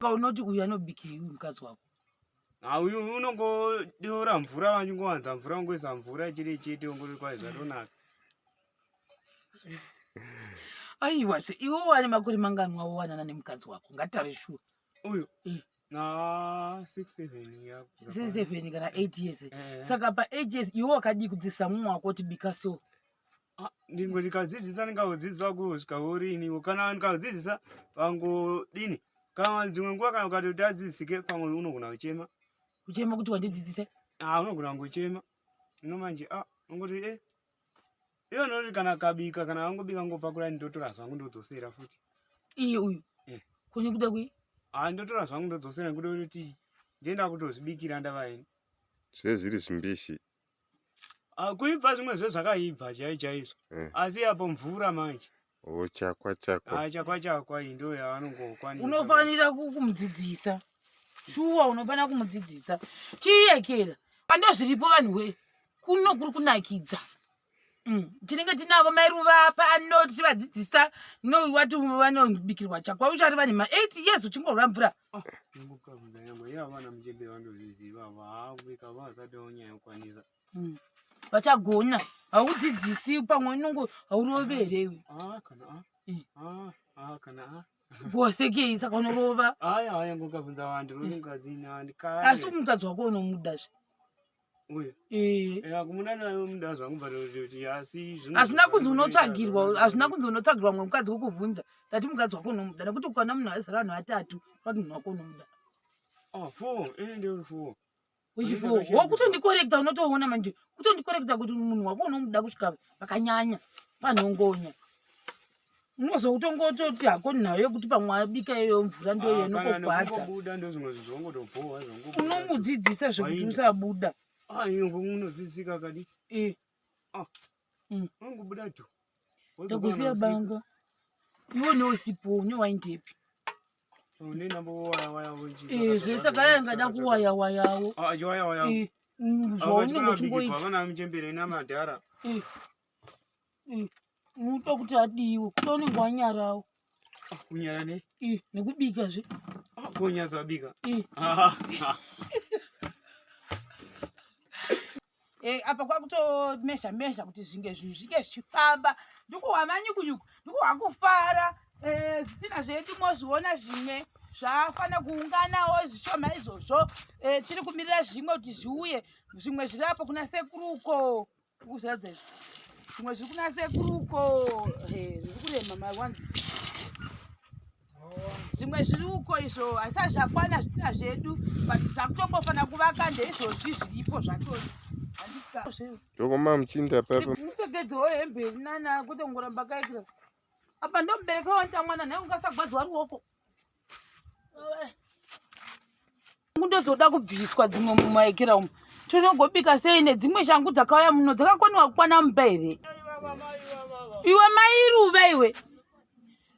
Unoti uyu anobikei uyu mukadzi wako? Ah, uyu unongodeura mvura vachingowanza mvura ungoisa mvura chiri chete ungoti kwai zvatonaka. Aiwa zve iwe wane makore mangani wawanana nemukadzi wako? Ngatare shuwa. Uyu Mm. na 6 7 ya. 7 kana 8 years. Eh. Saka pa 8 years iwe wakadii kudzidzisa mumwe wako kuti bika so? Ah, ndingo ndikadzidzisa ndingakudzidzisa kusvika urini kana ndikakudzidzisa pangodini kana dzimwe nguva kana ukati kuti adzidzisike pamwe unogona kuchema. Kuchema kuti wandidzidzise? Ah, unogona kungochema. Ino manje ah ungoti eh iyo noti kana kabika kana angobika ngopakura ndotora zvangu ndodzosera futi. Iye uyu. Eh. Kune kuda kui? Ah ndotora zvangu ndodzosera nekuti kuti ndienda kutozvibikira ndava ini. Zve zviri zvimbishi. Ah, kuibva zvimwe zvezvakaibva chai chaizvo. Eh. Asi apo mvura manje. O chakwa chakwa. Ah chakwa chakwa iyi ndo yavanongokwanisa. Unofanira kumudzidzisa. Shuwa unofanira kumudzidzisa. Chiyekera. Pando zviripo vanhu we. Kuno kuri kunakidza. Tinenge tinavo mai Ruva pano tichivadzidzisa no wati vanobikirwa chakwa uchati vane ma 8 years uchingorwa mvura. Ah, nongokavhunza nyangwe ivo vana muchembe vandozviziva ava haakubika vasati vanyanya kukwanisa. Vachagona haudzidzisi pamwe unongo haurove here iwe? Ah, kana ah. Ah, ah, kana ah. Wasekei saka unorova? Aya, aya ngokavhunza vantu rinongadzina ndikare. Asi mukadzi wako unomuda zve? Uyu. Eh. Eh, kumuna naye muda zvangu but kuti asi zvino Hazvina kunzi unotsvagirwa, hazvina kunzi unotsvagirwa mumwe mukadzi wokuvhunza. Ndati mukadzi wako unomuda nekuti ukaona munhu azara vanhu vatatu, vati munhu wako unomuda. Ah, four, eh ndio four. Wechifour. Wokutondikoreka unotoona manje. Kutondikoreka kuti munhu wako unomuda kusvika pakanyanya, panhongonya. Unozotongototi hako nhau yekuti pamwe abika iyoyo mvura ndo Ah, kana inokugwadza. nekungobuda ndo zvimwe zvinhu zvongotobhowa zvongobuda. Unomudzidzisa zvekuti Wainda. usabuda. Ah, iyo unodzidzisika kadi. Eh. Ah. Unongobuda tu. Ndakusiya banga. Iwe neusipo une waindepi? Une nambo waya waya wechi. Eh, zvese kaya ingada kuwaya wayawo. Ah, waya waya. Eh, zvaunenge uchingoita. Vana muchembere namadhara. Eh. Eh, unoda kuti adiwe, kuti unenge wanyarawo. Ah, kunyara ne? Eh, nekubika zve. Ah, kunyatsa bika. Eh. Ah. Eh, apa kwakutomesha mesha kuti zvinge zvisvike zvichifamba. Ndikuhwa manyukunyuku, ndikuhwa kufara. Eh, zvitina zvedu mozviona zvimwe zvafana kuunganawo zvishoma izvozvo. Eh, tiri kumirira zvimwe kuti zviuye, zvimwe zviri apo kuna sekuru uko. Kuzviratidza izvi. Zvimwe zviri kuna sekuru uko. Eh, zviri kurema mawanzisa. Zvimwe zviri uko izvo asi hazvakwana zvitina zvedu, but zvakutombofana kuvaka ndeizvozvi zviripo zvatoni. Ndokoma muchinda papa. Mupfekedzewo hembe nana kwete kungoramba kaikira. Apa ndomubereki waita mwana nhai ungasagwadzwa ruoko. Ndodzoda kubviswa dzimwe mumaekera umu. Tinogobika sei nedzimwe shangu dzakauya muno dzakakoniwa kukwana mumba here? Iwe mai Ruva iwe.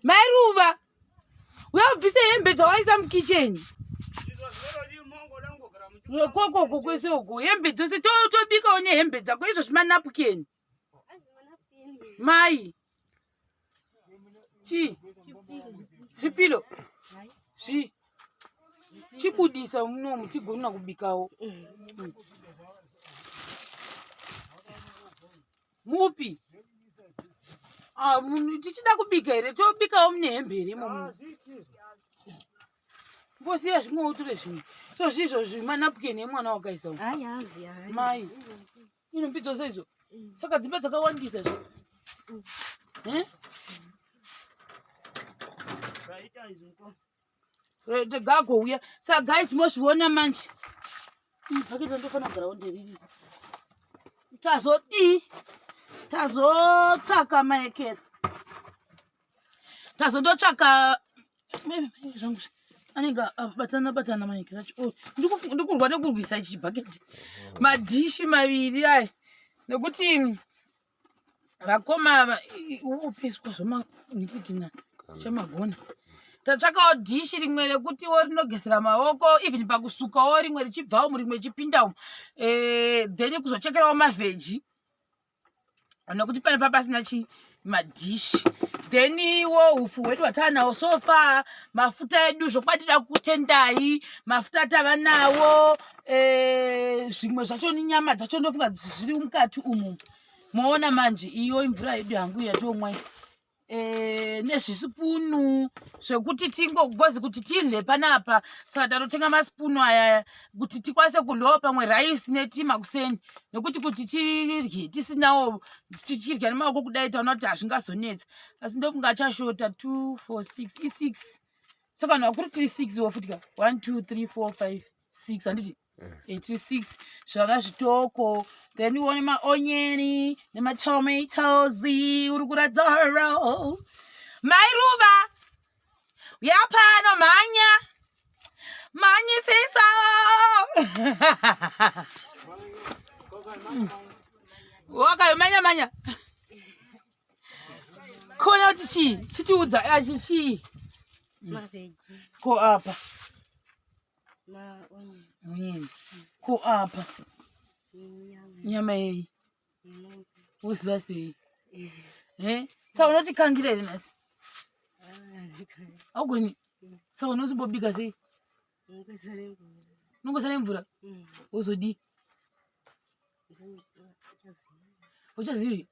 Mai Ruva. Uya ubvise hembe dzawaisa mukicheni. Kokoko kwese uko hembe dzose tobikawo nehembe dzako izvo zvimanapukeni. Mai. Chii? Zvipilo. Zvi. Chibudisa munomu tigona kubikawo. Mupi? Ah, munhu tichida kubika here? Tobikawo mune hembe here imomo? Mbosiya zvimwe utore zvimwe. So zvizvo zvimanapukeni emwana wakaisa umu. Mai. Inhumbi dzose idzo. Saka dzimba dzakawandisa zve. Eh? Tegagouya. Saka guys mozviona manje. Paketi ndofanira kugarawo nderiri. Tazodii? Tazotsvaka maekera. Tazondotsvaka zvangu anenge abatana batana maekera acho. Oh, ndikurwa nekurwisa chibhaketi. Madhishi maviri aya. Nekuti vakoma ava upiswa zvomanikidina chamagona. Tatsvakawo dhishi rimwe rekutiwo rinogezera maoko even pakusukawo rimwe richibvawo rimwe richipinda umu. Then kuzochekerawo mavheji. Nokuti pane pasina chi Madhishi then iwo ufu hwedu hwatanawo so far, mafuta edu zvokwadi da kutendai mafuta atava nawo. Zvimwe zvacho nenyama dzacho ndofunga zviri mukati umu. Moona manje iyo imvura yedu yangu yatomwa, nezvisipunu zvekuti tingogozi kuti tidle panapa. Saka tatotenga masipunu aya kuti tikwanise kudlawo pamwe raisi netii makuseni, nekuti kuti tidye tisinawo, tichidya nemaoko kudai, taona kuti hazvingazonetsa. Asi ndofunga achashota 2 4 6 i6. Saka vanhu vakuru tiri 6 wo futi ka, 1 2 3 4 5 6, handiti? 86 zvana zvitoko. Then uone maonyeni nematomatoes uri kuradzoro. Mai Ruva, yapano mhanya mhanyisisa. Wakayomanya manya kona kuti chii, chitiudza achi chii? Maveggie. Ko apa? Maonion. Onion. Ko apa? Nyama. Nyama yei? Yemombe. Woziva sei? Saka unotikangira here nhasi? Ah, Augoni? Saka unozimbobika sei? Ungoisa nemvura. Unongoisa nemvura? Wozodii? Uchazivi?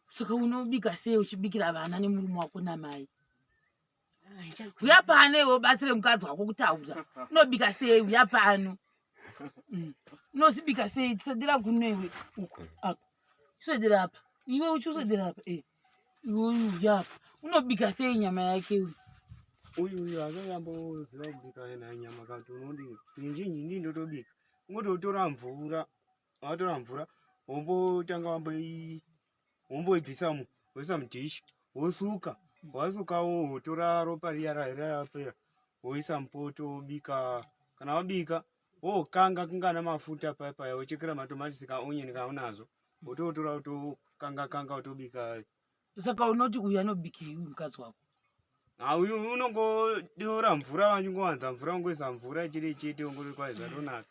Saka unobika sei uchibikira vana nemurume wako namai? Uya pano iwe, ubatsire mukadzi wako kutaura. Unobika sei? Uya pano. Unozibika sei? Tiswedera kuno iwe, uku apa, swedera apa iwe, uchiswedera apa. Iwe uya apa, unobika sei nyama yake uyu? Uyu uyu akanyamboziva kubika ena nyama kati unodi injinji ndi ndotobika. Ungototora mvura, watora mvura, wombotanga womboibvisamo, woisa mudhishi, wosuka. Wasukawo, wotora ropa riya rapera, woisa mupoto, wobika. Kana wabika, wokanga kungana mafuta paya paya, wochekera matomatisi kaonion kana unazvo, wototora, wotokanga kanga, wotobika. Saka unoti uyu anobikei, uyu mukadzi wako? Ha, uyu unongodora mvura, wanyingowanza mvura, ungoisa mvura chiri chete, ungoti kwai zvatonaka.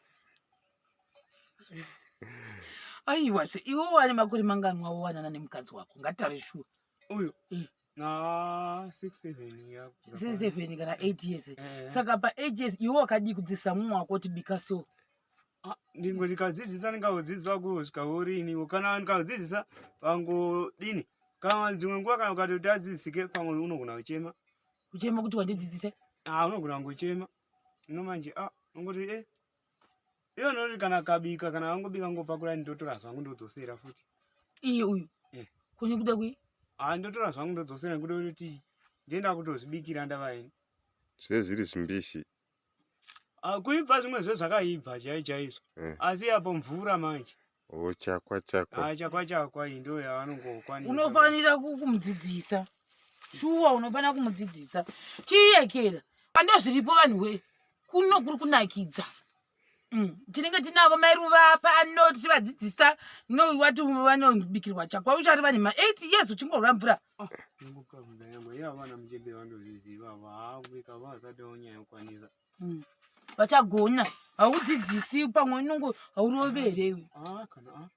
Aiwa zve, iwe wane makore mangani wawanana nemukadzi wako? Ngatitaure shuwa. Uyu? Na 6 7. 7 kana 8 years? Eh. Saka pa 8 years iwe wakadii kudzidzisa mumwe wako kuti bika so? Ah, ndingwe ndikadzidzisa, ndingakudzidzisa kusvika urini? Kana ndikakudzidzisa pangodini, kana dzimwe nguva kana ukatoti adzidzisike, pamwe unogona kuchema. Kuchema kuti wandidzidzise? Ah, unogona kungochema ino manje. Ah, ungoti iyo noti kana kabika, kana angobika, ngopakura, ndotora zvangu ndodzosera futi. Iye uyu? Eh. Kune kuda kui? Ah, ndotora zvangu ndodzosera, nekuti kuti ndienda kutozvibikira ndavaini. Zve zviri zvimbishi. Ah, kuibva zvimwe zvezvakaibva chai chaizvo. Asi apo mvura manje. O, chakwa chakwa. Ah, chakwa chakwa iyi ndo yavanongokwanisa. Unofanira kumudzidzisa shuwa, unofanira kumudzidzisa. Chiyekera ando zviripo vanhu we, kuno kuri kunakidza. Tinenge tinavo mairuva pano tichivadzidzisa. No, wati vanobikirwa chakwa, uchati vane ma8 years uchingorwa mvura. Ngokabvunza nyangwe ivo vana muchembe vanozviziva, vaakubika vasati vanyanya kukwanisa. Vachagona, haudzidzisi pamwe unongo haurove here iwe? Ah, kana ah.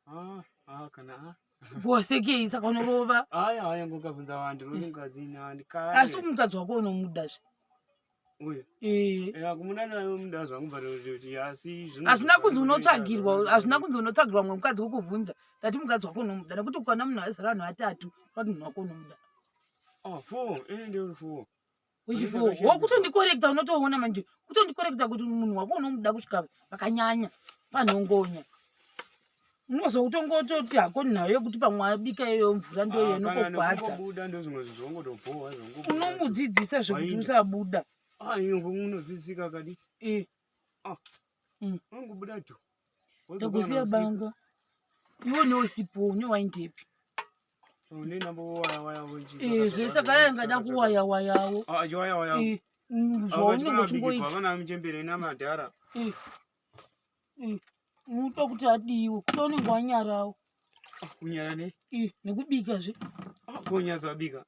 Ah, ah, kana ah. Wasekei? Saka unorova? Aya aya, ngokabvunza vantu ronongadzina ndikare. Asi mukadzi wako unomudazve? Uyu? Eh. Ya, kumuna nayo muda zvangu, but kuti asi Hazvina kunzi unotsvagirwa, hazvina kunzi unotsvagirwa mumwe mukadzi wokuvhunza. Tati mukadzi wako unomuda, nekuti ukaona munhu azara vanhu vatatu, wati munhu wako unomuda. Oh, four, ndio four. Wechifour. Unenge Wokutondicorrecta, unotoona manje kutondicorrecta kuti munhu wako unomuda kusvika pakanyanya panhongonya. Unozotongototi hako nhau yekuti pamwe abika iyoyo mvura ndoiyo inokogwadza. Buda ndo zvimwe zvinhu zvongotobhowa zvongobuda. Unomudzidzisa zvekuti Wainda. usabuda. Ah, iyo unodzidzisika kadi. Ah. Unongobuda tu. Ndakusiya banga iwe neusipo, une waindepi? Une nambo waya waya wechi. Zvese kaya ngada kuwaya wayawo. Ah, waya waya. Zvaunenge uchingoita. Vana muchembere namadhara. Unoda kuti adiwe kuti unenge wanyarawo. Kunyara ne? Nekubika zve. Ah, kunyatsa bika.